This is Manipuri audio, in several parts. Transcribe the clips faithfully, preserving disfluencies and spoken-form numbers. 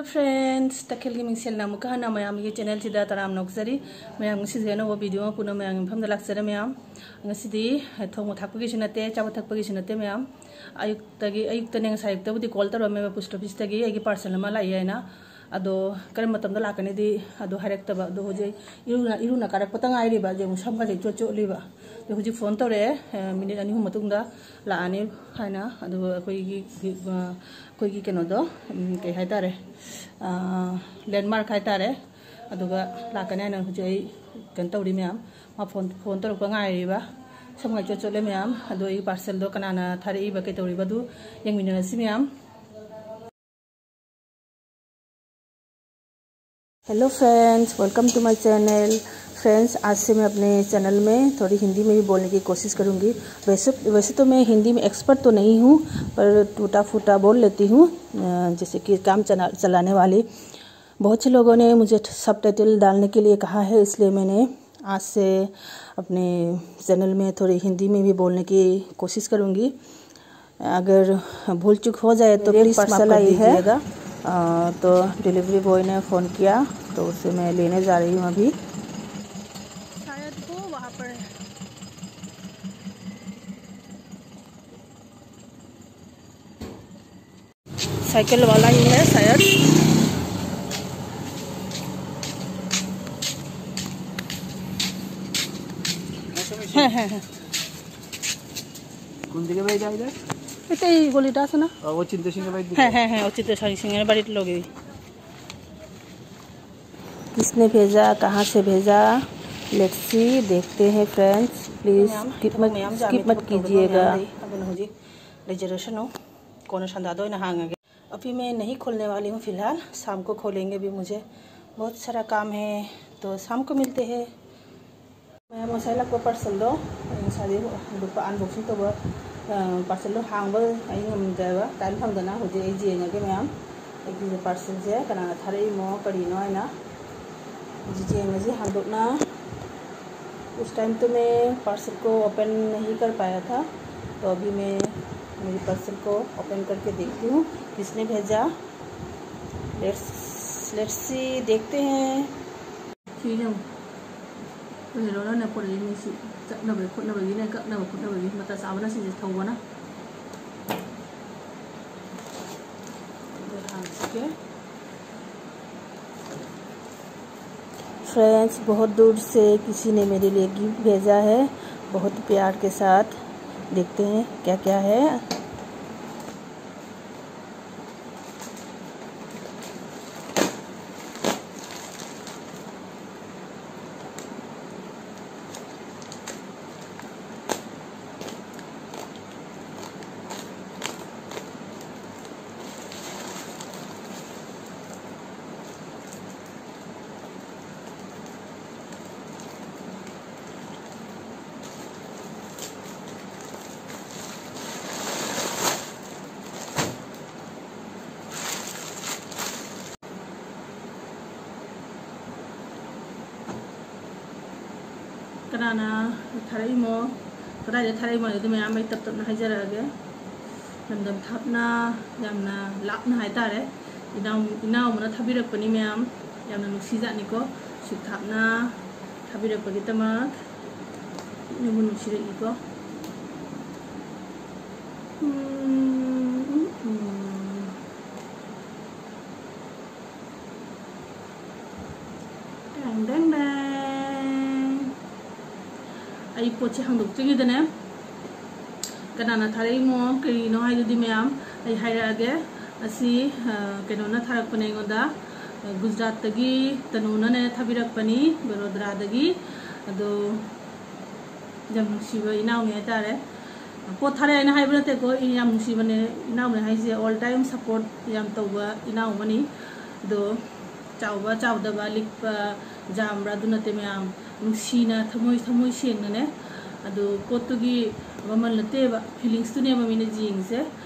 Friends, ꯇꯈꯦꯜꯒꯤ ꯃꯤꯡꯁꯦꯜꯅ ꯑꯃꯨꯛꯀ ꯍꯟꯅ ꯃꯌꯥꯝꯒꯤ channel ꯁꯤꯗ ꯇꯔꯥꯝꯅ ꯑꯣꯛꯆꯔꯤ꯫ ꯃꯌꯥꯝ, ꯉꯁꯤꯁꯦ ꯑꯅꯧꯕ video ꯑꯃ ꯄꯨꯅ ꯃꯌꯥꯝꯒꯤ ꯃꯐꯝꯗ ꯂꯥꯛꯆꯔꯦ ꯃꯌꯥꯝ꯫ ꯉꯁꯤꯗꯤ ꯊꯣꯡꯕ ꯊꯥꯛꯄꯒꯤꯁꯨ ꯅꯠꯇꯦ, ꯆꯥꯕ ꯊꯛꯄꯒꯤꯁꯨ ꯅꯠꯇꯦ ꯃꯌꯥꯝ꯫ ꯑꯌꯨꯛꯇꯒꯤ, ꯑꯌꯨꯛꯇꯅꯦ, ꯉꯁꯥꯏ ꯑꯌꯨꯛꯇꯕꯨꯗꯤ call ꯇꯧꯔꯝꯃꯦꯕ post office ꯇꯒꯤ, ꯑꯩꯒꯤ parcel ꯑꯃ ꯂꯥꯛꯏ ꯍꯥꯏꯅ꯫ ꯑꯗꯣ ꯀꯔꯝꯕ ꯃꯇꯝꯗ ꯂꯥꯛꯀꯅꯤꯗꯤ ꯑꯗꯣ ꯍꯥꯏꯔꯛꯇꯕ꯫ ꯑꯗꯣ ꯍꯧꯖꯤꯛ ꯏꯔꯨꯅ, ꯏꯔꯨꯅ ꯀꯥꯔꯛꯄꯇ ꯉꯥꯏꯔꯤꯕ, ꯑꯗꯨ ꯑꯃꯨꯛ ꯁꯝꯒꯁꯦ ꯏꯆꯣꯠ ꯆꯣꯠꯂꯤꯕ꯫ ꯑꯗꯣ ꯍꯧꯖꯤꯛ phone ꯇꯧꯔꯛꯑꯦ, ꯑ, minute ꯑꯅꯤ ꯑꯍꯨꯝ ꯃꯇꯨꯡꯗ ꯂꯥꯛꯑꯅꯤ ꯍꯥꯏꯅ꯫ ꯑꯗꯨꯒ ꯑꯩꯈꯣꯏꯒꯤ, ꯑ, ꯑꯩꯈꯣꯏꯒꯤ ꯀꯩꯅꯣꯗꯣ, ꯎꯝ, ꯀꯩ ꯍꯥꯏꯇꯥꯔꯦ, ꯑ, landmark ꯍꯥꯏꯇꯥꯔꯦ꯫ ꯑꯗꯨꯒ ꯂꯥꯛꯀꯅꯤ ꯍꯥꯏꯅ ꯍꯧꯖꯤꯛ ꯑꯩ ꯀꯩꯅꯣ ꯇꯧꯔꯤ ꯃꯌꯥꯝ꯫ ꯃꯥ phone, phone ꯇꯧꯔꯛꯄ ꯉꯥꯏꯔꯤꯕ꯫ ꯁꯝꯒ ꯏꯆꯣꯠ ꯆꯣꯠꯂꯦ ꯃꯌꯥꯝ꯫ ꯑꯗꯣ ꯑꯩꯒꯤ parcel ꯗꯣ ꯀꯅꯥꯅ ꯊꯥꯔꯛꯏꯕ, ꯀꯩꯗꯧꯔꯤꯕ, ꯑꯗꯨ ꯌꯦꯡꯃꯤꯟꯅꯔꯁꯤ ꯃꯌꯥꯝ꯫ Hello friends, welcome to my channel. Friends, आज से मैं अपने channel में थोड़ी हिंदी में भी बोलने की कोशिश करूँगी। वैसे, वैसे तो मैं हिंदी में expert तो नहीं हूँ, पर टूटा फूटा बोल लेती हूँ, अ, जैसे कि काम चला, चलाने वाली। बहुत से लोगों ने मुझे subtitle डालने के लिए कहा है, इसलिए मैंने आज से अपने channel में थोड़ी हिंदी में भी बोलने की कोशिश करूँगी। अगर भूल चूक हो जाए तो मेरे please माफ़ parcel कर आई है। दीजिएगा। अ, तो delivery boy ने phone किया, तो उसे मैं लेने जा रही हूँ अभी। शायद वो वहाँ पर साइकिल वाला ही है शायद। हाँ, हाँ, हाँ। কোন দিকে বাড়ি যায় এটা? এটা এই গলিটা আছে না? ও, অচিন্ত সিংহের বাড়ির দিকে? হ্যাঁ, হ্যাঁ, হ্যাঁ, অচিন্ত সিংহের বাড়ির লগে। किसने भेजा, कहाँ से भेजा? Let's see, देखते हैं friends। Please skip मत, skip मत कीजिएगा। ꯑꯗꯨꯅ ꯍꯧꯖꯤꯛ ꯂꯩꯖꯔꯁꯅꯨ, ꯀꯣꯟꯅ ꯁꯟꯗꯥꯗ ꯑꯣꯏꯅ ꯍꯥꯡꯉꯒꯦ꯫ अभी मैं नहीं खोलने वाली हूँ फिलहाल, शाम को खोलेंगे। अभी मुझे बहुत सारा काम है, तो शाम को मिलते हैं। ꯃꯌꯥꯝ, ꯉꯁꯥꯏ ꯂꯥꯛꯄ parcel ꯗꯣ ꯑꯩ ꯉꯁꯥꯏꯗꯩ ꯍꯥꯡꯗꯣꯛꯄ, unboxing ꯇꯧꯕ, ꯑ, parcel ꯗꯣ ꯍꯥꯡꯕ ꯑꯩ ꯉꯝꯗ꯭ꯔꯦꯕ, time ꯐꯪꯗꯅ꯫ ꯍꯧꯖꯤꯛ ꯑꯩ ꯌꯦꯡꯉꯒꯦ ꯃꯌꯥꯝ, ꯑꯩꯒꯤ parcel ꯁꯦ ꯀꯅꯥꯅ ꯊꯥꯔꯛꯏꯃꯣ ꯀꯔꯤꯅꯣ ꯍꯥꯏꯅ꯫ ꯍꯧꯖꯤꯛ ꯌꯦꯡꯉꯁꯤ ꯍꯥꯡꯗꯣꯛꯅ꯫ उस time तो मैं parcel को open नहीं कर पाया था, तो अभी मैं मेरी parcel को open करके देखती हूँ किसने भेजा। Let's, let's see, देखते हैं. ꯁꯤꯁꯦ ꯌꯦꯡꯉꯨ. ꯑꯩꯈꯣꯏ ꯍꯦꯔꯣꯅꯅꯦ ꯄꯨꯔꯛꯏ ꯃꯤꯁꯤ ꯀꯛꯅꯕꯒꯤ ꯈꯣꯠꯅꯕꯒꯤꯅꯦ, ꯀꯛꯅꯕ ꯈꯣꯠꯅꯕꯒꯤ ꯃꯇꯥ ꯆꯥꯕꯅ ꯁꯤꯁꯦ ꯊꯧꯕꯅ. ꯑꯗꯨ ꯍꯥꯡꯁꯤꯒꯦ. फ्रेंड्स, बहुत दूर से किसी ने मेरे लिए गिफ्ट भेजा है, बहुत प्यार के साथ. देखते हैं क्या क्या है. ꯀꯅꯥꯅ ꯊꯥꯔꯛꯏꯃꯣ, ꯀꯗꯥꯏꯗ ꯊꯥꯔꯛꯏꯃꯣ ꯍꯥꯏꯗꯨ ꯃꯌꯥꯝ ꯑꯩ ꯇꯞ ꯇꯞꯅ ꯍꯥꯏꯖꯔꯛꯑꯒꯦ. ꯂꯝꯗꯝ ꯊꯥꯞꯅ, ꯌꯥꯝꯅ ꯂꯥꯞꯅ ꯍꯥꯏꯇꯥꯔꯦ, ꯏꯅꯥꯎ, ꯏꯅꯥꯎ ꯑꯃꯅ ꯊꯥꯕꯤꯔꯛꯄꯅꯤ ꯃꯌꯥꯝ. ꯌꯥꯝꯅ ꯅꯨꯡꯁꯤꯖꯥꯠꯅꯤꯀꯣ, ꯁꯨꯛ ꯊꯥꯞꯅ ꯊꯥꯕꯤꯔꯛꯄꯒꯤꯗꯃꯛ ꯄꯨꯛꯅꯤꯡꯕꯨ ꯅꯨꯡꯁꯤꯔꯛꯏꯀꯣ. ꯎꯝ, ꯎꯝ, ꯎꯝ. ꯗꯦꯡ, ꯗꯦꯡ, ꯗꯦꯡ. ꯑꯩ ꯄꯣꯠꯁꯦ ꯍꯥꯡꯗꯣꯛꯇ꯭ꯔꯤꯉꯩꯗꯅꯦ, ꯀꯅꯥꯅ ꯊꯥꯔꯛꯏꯃꯣ ꯀꯔꯤꯅꯣ ꯍꯥꯏꯗꯨꯗꯤ ꯃꯌꯥꯝ ꯑꯩ ꯍꯥꯏꯔꯛꯑꯒꯦ. ꯑꯁꯤ, ꯑ, ꯀꯩꯅꯣꯅ ꯊꯥꯔꯛꯄꯅꯦ ꯑꯩꯉꯣꯟꯗ, ꯑ, ꯒꯨꯖꯔꯥꯠꯇꯒꯤ ꯇꯅꯨꯅꯅꯦ ꯊꯥꯕꯤꯔꯛꯄꯅꯤ, ꯕꯔꯣꯗꯔꯥꯗꯒꯤ. ꯑꯗꯣ ꯌꯥꯝ ꯅꯨꯡꯁꯤꯕ ꯏꯅꯥꯎꯅꯤ ꯍꯥꯏꯇꯥꯔꯦ. ꯄꯣꯠ ꯊꯥꯔꯛꯑꯦꯅ ꯍꯥꯏꯕ ꯅꯠꯇꯦꯀꯣ, ꯑꯩ ꯌꯥꯝ ꯅꯨꯡꯁꯤꯕꯅꯦ, ꯏꯅꯥꯎꯅꯤ ꯍꯥꯏꯁꯦ. All time support ꯌꯥꯝ ꯇꯧꯕ ꯏꯅꯥꯎ ꯑꯃꯅꯤ. ꯑꯗꯣ ꯆꯥꯎꯕ ꯆꯥꯎꯗꯕ, ꯂꯤꯛꯄ ꯌꯥꯝꯕ꯭ꯔꯥ ꯑꯗꯨ ꯅꯠꯇꯦ ꯃꯌꯥꯝ, ꯅꯨꯡꯁꯤꯅ ꯊꯃꯣꯏ, ꯊꯃꯣꯏ ꯁꯦꯡꯅꯅꯦ. ꯑꯗꯣ ꯄꯣꯠꯇꯨꯒꯤ ꯃꯃꯜ ꯅꯠꯇꯦꯕ, feelings ꯇꯨꯅꯦꯕ ꯃꯤꯅ ꯌꯦꯡꯉꯤꯁꯦ.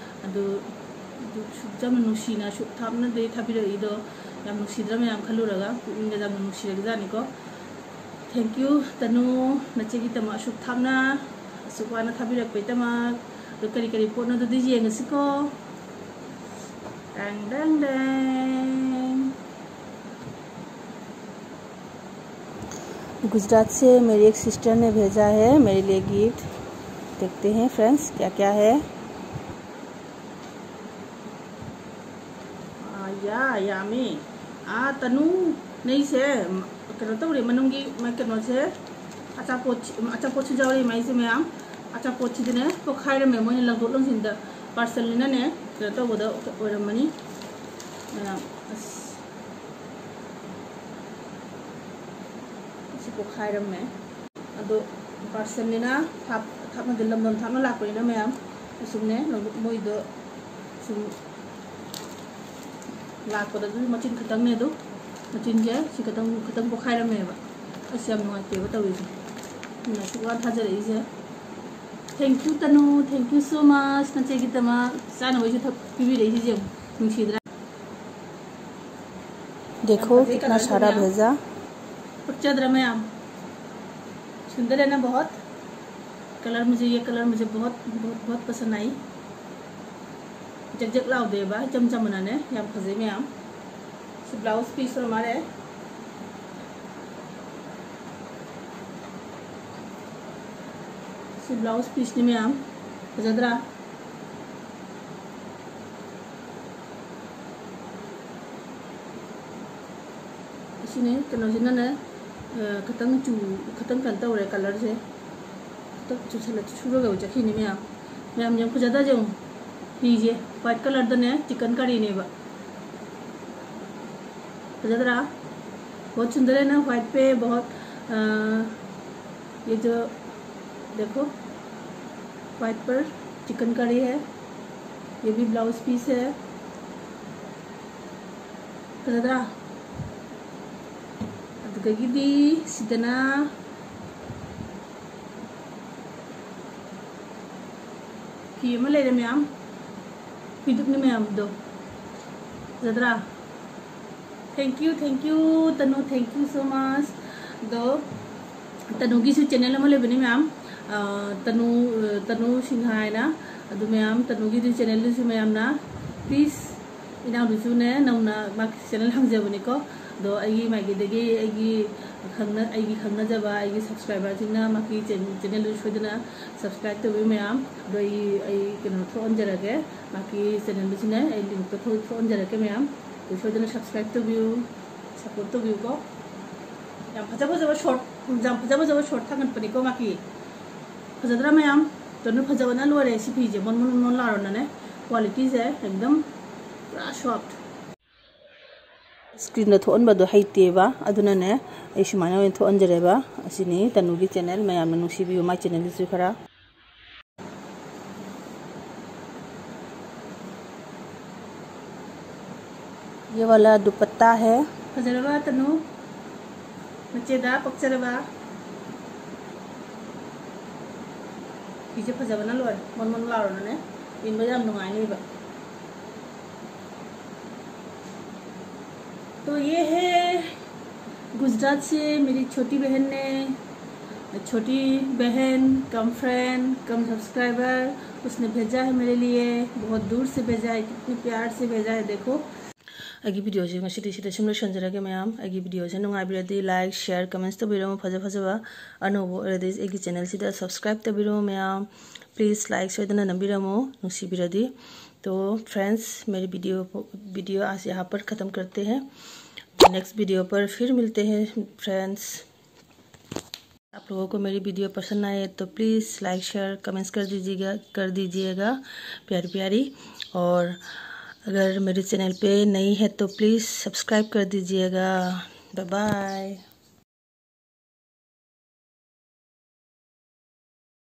ꯑꯗꯨ, ꯑꯗꯨ ꯁꯨꯛ ꯌꯥꯝꯅ ꯅꯨꯡꯁꯤꯅ ꯁꯨꯛ ꯊꯥꯞꯅꯗꯤ ꯊꯥꯕꯤꯔꯛꯏꯗꯣ, ꯌꯥꯝ ꯅꯨꯡꯁꯤꯗ꯭ꯔꯥ ꯃꯌꯥꯝ? ꯈꯜꯂꯨꯔꯒ ꯄꯨꯛꯅꯤꯡꯗ ꯌꯥꯝꯅ ꯅꯨꯡꯁꯤꯔꯛꯖꯥꯠꯅꯤꯀꯣ. Thank you, ꯇꯅꯨ, ꯅꯆꯦꯒꯤꯗꯃꯛ ꯑꯁꯨꯛ ꯊꯥꯞꯅ, ꯑꯁꯨꯛ ꯋꯥꯅ ꯊꯥꯕꯤꯔꯛꯄꯩꯗꯃꯛ. ꯑꯗꯣ ꯀꯔꯤ ꯀꯔꯤ ꯄꯣꯠꯅꯣ ꯑꯗꯨꯗꯤ ꯌꯦꯡꯉꯁꯤꯀꯣ. ꯗꯦꯡ, ꯗꯦꯡ, ꯗꯦꯡ. गुजरात से मेरी एक सिस्टर ने भेजा है मेरे लिए गिफ्ट। देखते हैं फ्रेंड्स, क्या क्या है। ꯑꯥ, ꯌꯥ, ꯌꯥꯝꯃꯤ꯫ ꯑꯥ, ꯇꯅꯨ, ꯅꯩꯁꯦ, ꯀꯩꯅꯣ ꯇꯧꯔꯦ, ꯃꯅꯨꯡꯒꯤ ꯃ-, ꯀꯩꯅꯣꯁꯦ, ꯑꯆꯥꯄꯣꯠ, ꯑꯆꯥꯄꯣꯠꯁꯨ ꯌꯥꯎꯔꯤ ꯃꯩꯁꯦ ꯃꯌꯥꯝ꯫ ꯑꯆꯥꯄꯣꯠꯁꯤꯗꯤꯅꯦ, ꯄꯣꯛꯈꯥꯏꯔꯝꯃꯦ, ꯃꯣꯏꯅ ꯂꯪꯊꯣꯛ ꯂꯪꯁꯤꯟꯗ꯫ ꯄꯥꯔꯁꯦꯜꯅꯤꯅꯅꯦ, ꯀꯩꯅꯣ ꯇꯧꯕꯗ ꯑꯣꯏꯔꯝꯃꯅꯤ꯫ ꯃꯌꯥꯝ, ꯑꯁ꯫ ꯁꯤ ꯄꯣꯛꯈꯥꯏꯔꯝꯃꯦ꯫ ꯑꯗꯣ ꯄꯥꯔꯁꯦꯜꯅꯤꯅ ꯊꯥꯞ-, ꯊꯥꯞꯅꯗꯤ ꯂꯝꯗꯝ ꯊꯥꯞꯅ ꯂꯥꯛꯄꯅꯤꯅ ꯃꯌꯥꯝ ꯑꯁꯨꯝꯅꯦ, ꯃꯣꯏꯗꯣ ꯁꯨꯝ ꯂꯥꯛꯄꯗꯁꯨ ꯃꯆꯤꯟ ꯈꯛꯇꯪꯅꯦ ꯑꯗꯣ꯫ ꯃꯆꯤꯟꯁꯦ ꯁꯤ ꯈꯛꯇꯪ, ꯈꯛꯇꯪ ꯄꯣꯛꯈꯥꯏꯔꯝꯃꯦꯕ꯫ ꯑꯁ, ꯌꯥꯝ ꯅꯨꯡꯉꯥꯏꯇꯦꯕ ꯇꯧꯔꯤꯁꯦ꯫ ꯑꯗꯨꯅ ꯑꯁꯨꯛ ꯋꯥꯅ ꯊꯥꯖꯔꯛꯏꯁꯦ꯫ Thank you, ꯇꯅꯨ, thank you so much, ꯅꯆꯦꯒꯤꯗꯃꯛ ꯆꯥꯅꯕꯩꯁꯨ ꯊꯛ-, ꯄꯤꯕꯤꯔꯛꯏꯁꯦ ꯌꯦꯡꯉꯨ꯫ ꯅꯨꯡꯁꯤꯗ꯭ꯔꯥ? देखो, कितना सारा भेजा। ꯄꯛꯆꯗ꯭ꯔꯥ ꯃꯌꯥꯝ? सुंदर है ना बहुत? कलर मुझे, ये कलर मुझे बहुत, बहुत, बहुत पसंद आई। जगजग ꯂꯥꯎꯗꯦꯕ, ꯏꯆꯝ ꯆꯝꯕꯅꯅꯦ, ꯌꯥꯝ ꯐꯖꯩ ꯃꯌꯥꯝ꯫ ꯁꯤ ꯕ꯭ꯂꯥꯎꯁ ꯄꯤꯁ ꯑꯣꯏꯔ ꯃꯥꯜꯂꯦ꯫ ꯁꯤ ꯕ꯭ꯂꯥꯎꯁ ꯄꯤꯁꯅꯤ ꯃꯌꯥꯝ꯫ ꯐꯖꯗ꯭ꯔꯥ? ꯑꯁꯤꯅꯦ, ꯀꯩꯅꯣꯁꯤꯅꯅꯦ, ꯑ, ꯈꯤꯇꯪ ꯆꯨ-, ꯈꯤꯇꯪ ꯀꯩꯅꯣ ꯇꯧꯔꯦ ꯀꯂꯔꯁꯦ꯫ ꯈꯤꯇꯪ ꯆꯨꯁꯜꯂ-, ꯁꯨꯔꯒ ꯆꯠꯈꯤꯅꯤ ꯃꯌꯥꯝ꯫ ꯃꯌꯥꯝ ꯌꯦꯡꯉꯨ, ꯐꯖꯗ꯭ꯔꯥ ꯌꯦꯡꯉꯨ꯫ ꯐꯤꯁꯦ white colourꯗꯅꯦ, chicken curryꯅꯦꯕ꯫ ꯐꯖꯗ꯭ꯔꯥ? बहुत सुंदर है ना, white पे बहुत, अ, ये जो देखो, white पर chicken curry है, ये भी blouse piece है। ꯐꯖꯗ꯭ꯔꯥ? ꯑꯗꯨꯗꯒꯤꯗꯤ ꯁꯤꯗꯅ ꯐꯤ ꯑꯃ ꯂꯩꯔꯦ ꯃꯌꯥꯝ, ꯐꯤꯗꯨꯛꯅꯤ ꯃꯌꯥꯝꯗꯣ꯫ ꯐꯖꯗ꯭ꯔꯥ? Thank you, thank you, ꯇꯅꯨ, thank you so much꯫ ꯑꯗꯣ ꯇꯅꯨꯒꯤꯁꯨ channel ꯑꯃ ꯂꯩꯕꯅꯤ ꯃꯌꯥꯝ, ꯑ, ꯇꯅꯨ, ꯑ, ꯇꯅꯨ ꯁꯤꯡꯍ ꯍꯥꯏꯅ꯫ ꯑꯗꯨ ꯃꯌꯥꯝ, ꯇꯅꯨꯒꯤꯗꯨ channelꯗꯨꯁꯨ ꯃꯌꯥꯝꯅ please, ꯏꯅꯥꯎꯗꯨꯁꯨꯅꯦ ꯅꯧꯅ ꯃꯥꯒꯤ channel ꯍꯥꯡꯖꯕꯅꯤꯀꯣ꯫ ꯑꯗꯣ ꯑꯩꯒꯤ ꯃꯥꯏꯀꯩꯗꯒꯤ ꯑꯩꯒꯤ ꯈꯪꯅ ꯑꯩꯒꯤ ꯈꯪꯅꯖꯕ ꯑꯩꯒꯤ ꯁꯕꯁꯀ꯭ꯔꯥꯏꯕꯔꯁꯤꯡꯅ ꯃꯍꯥꯛꯀꯤ ꯆꯦꯅꯦꯜꯗꯨ ꯁꯣꯏꯗꯅ ꯁꯕꯁꯀ꯭ꯔꯥꯏꯕ ꯇꯧꯕꯤꯌꯨ ꯃꯌꯥꯝ꯫ ꯑꯗꯣ ꯑꯩ ꯑꯩ ꯀꯩꯅꯣ ꯊꯣꯛꯍꯟꯖꯔꯒꯦ, ꯃꯍꯥꯛꯀꯤ ꯆꯦꯅꯦꯜꯗꯨꯁꯨꯅꯦ ꯑꯩ ꯂꯤꯡꯛꯇ ꯊꯣꯛꯍꯟꯖꯔꯛꯀꯦ ꯃꯌꯥꯝ꯫ ꯑꯗꯨ ꯁꯣꯏꯗꯅ ꯁꯕꯁꯀ꯭ꯔꯥꯏꯕ ꯇꯧꯕꯤꯌꯨ, ꯁꯞꯄꯣꯔꯠ ꯇꯧꯕꯤꯌꯨꯀꯣ꯫ ꯌꯥꯝ ꯐꯖ ꯐꯖꯕ ꯁꯣꯔꯠ, ꯌꯥꯝ ꯐꯖ ꯐꯖꯕ ꯁꯣꯔꯠ ꯊꯥꯒꯠꯄꯅꯤꯀꯣ ꯃꯍꯥꯛꯀꯤ꯫ ꯐꯖꯗ꯭ꯔꯥ ꯃꯌꯥꯝ? ꯇꯅꯨ ꯐꯖꯕꯅ ꯂꯣꯏꯔꯦ꯫ ꯁꯤ ꯐꯤꯁꯦ ꯃꯣꯟ ꯃꯣꯟ ꯃꯣꯟ ꯂꯥꯎꯔꯅꯅꯦ, ꯀ꯭ꯋꯥꯂꯤꯇꯤꯁꯦ ꯑꯦꯛꯗꯝ ꯄꯨꯔꯥ ꯁꯣꯐ꯫ ꯁ꯭ꯀ꯭ꯔꯤꯟꯗ ꯊꯣꯛꯍꯟꯕꯗꯣ ꯍꯩꯇꯦꯕ, ꯑꯗꯨꯅꯅꯦ ꯑꯩ ꯁꯨꯃꯥꯏꯅ ꯑꯣꯏꯅ ꯊꯣꯛꯍꯟꯖꯔꯦꯕ꯫ ꯑꯁꯤꯅꯤ ꯇꯅꯨꯒꯤ ꯆꯦꯅꯦꯜ, ꯃꯌꯥꯝꯅ ꯅꯨꯡꯁꯤꯕꯤꯌꯨ ꯃꯥꯏ ꯆꯦꯅꯦꯜꯗꯨꯁꯨ ꯈꯔ꯫ ये वाला दुपट्टा है। ꯐꯖꯔꯕ ꯇꯅꯨ, ꯃꯆꯦꯗ ꯄꯛꯆꯔꯕ꯫ ꯐꯤꯁꯦ ꯐꯖꯕꯅ ꯂꯣꯏꯔꯦ, ꯃꯣꯟ ꯃꯣꯟ ꯂꯥꯎꯔꯅꯅꯦ ꯏꯟꯕ ꯌꯥꯝ ꯅꯨꯡꯉꯥꯏꯅꯤꯕ꯫ तो ये है गुजरात से मेरी छोटी बहन ने, छोटी बहन कम फ्रेंड कम सब्सक्राइबर, उसने भेजा है मेरे लिए, बहुत दूर से भेजा है, कितने प्यार से भेजा है। देखो, ꯑꯩꯒꯤ ꯚꯤꯗꯤꯑꯣꯁꯦ ꯉꯁꯤꯗꯤ ꯁꯤꯗ ꯁꯨꯝ ꯂꯣꯏꯁꯤꯟꯖꯔꯒꯦ ꯃꯌꯥꯝ꯫ ꯑꯩꯒꯤ ꯚꯤꯗꯤꯑꯣꯁꯦ ꯅꯨꯡꯉꯥꯏꯕꯤꯔꯗꯤ like, share, comments ꯇꯧꯕꯤꯔꯝꯃꯨ꯫ ꯐꯖ ꯐꯖꯕ ꯑꯅꯧꯕ ꯑꯣꯏꯔꯗꯤ ꯑꯩꯒꯤ ꯆꯦꯅꯦꯜꯁꯤꯗ ꯁꯕꯁꯀ꯭ꯔꯥꯏꯕ ꯇꯧꯕꯤꯔꯝꯃꯨ ꯃꯌꯥꯝ꯫ Please like ꯁꯣꯏꯗꯅ ꯅꯝꯕꯤꯔꯝꯃꯨ ꯅꯨꯡꯁꯤꯕꯤꯔꯗꯤ꯫ तो फ्रेंड्स, मेरी वीडियो वीडियो आज यहाँ पर ख़त्म करते हैं। नेक्स्ट वीडियो पर फिर मिलते हैं फ्रेंड्स। आप लोगों को मेरी वीडियो पसंद आए तो प्लीज़ लाइक, शेयर, कमेंट्स कर दीजिएगा, कर दीजिएगा प्यारी प्यारी। और अगर मेरे चैनल पे नई है तो प्लीज़ सब्सक्राइब कर दीजिएगा। Bye bye.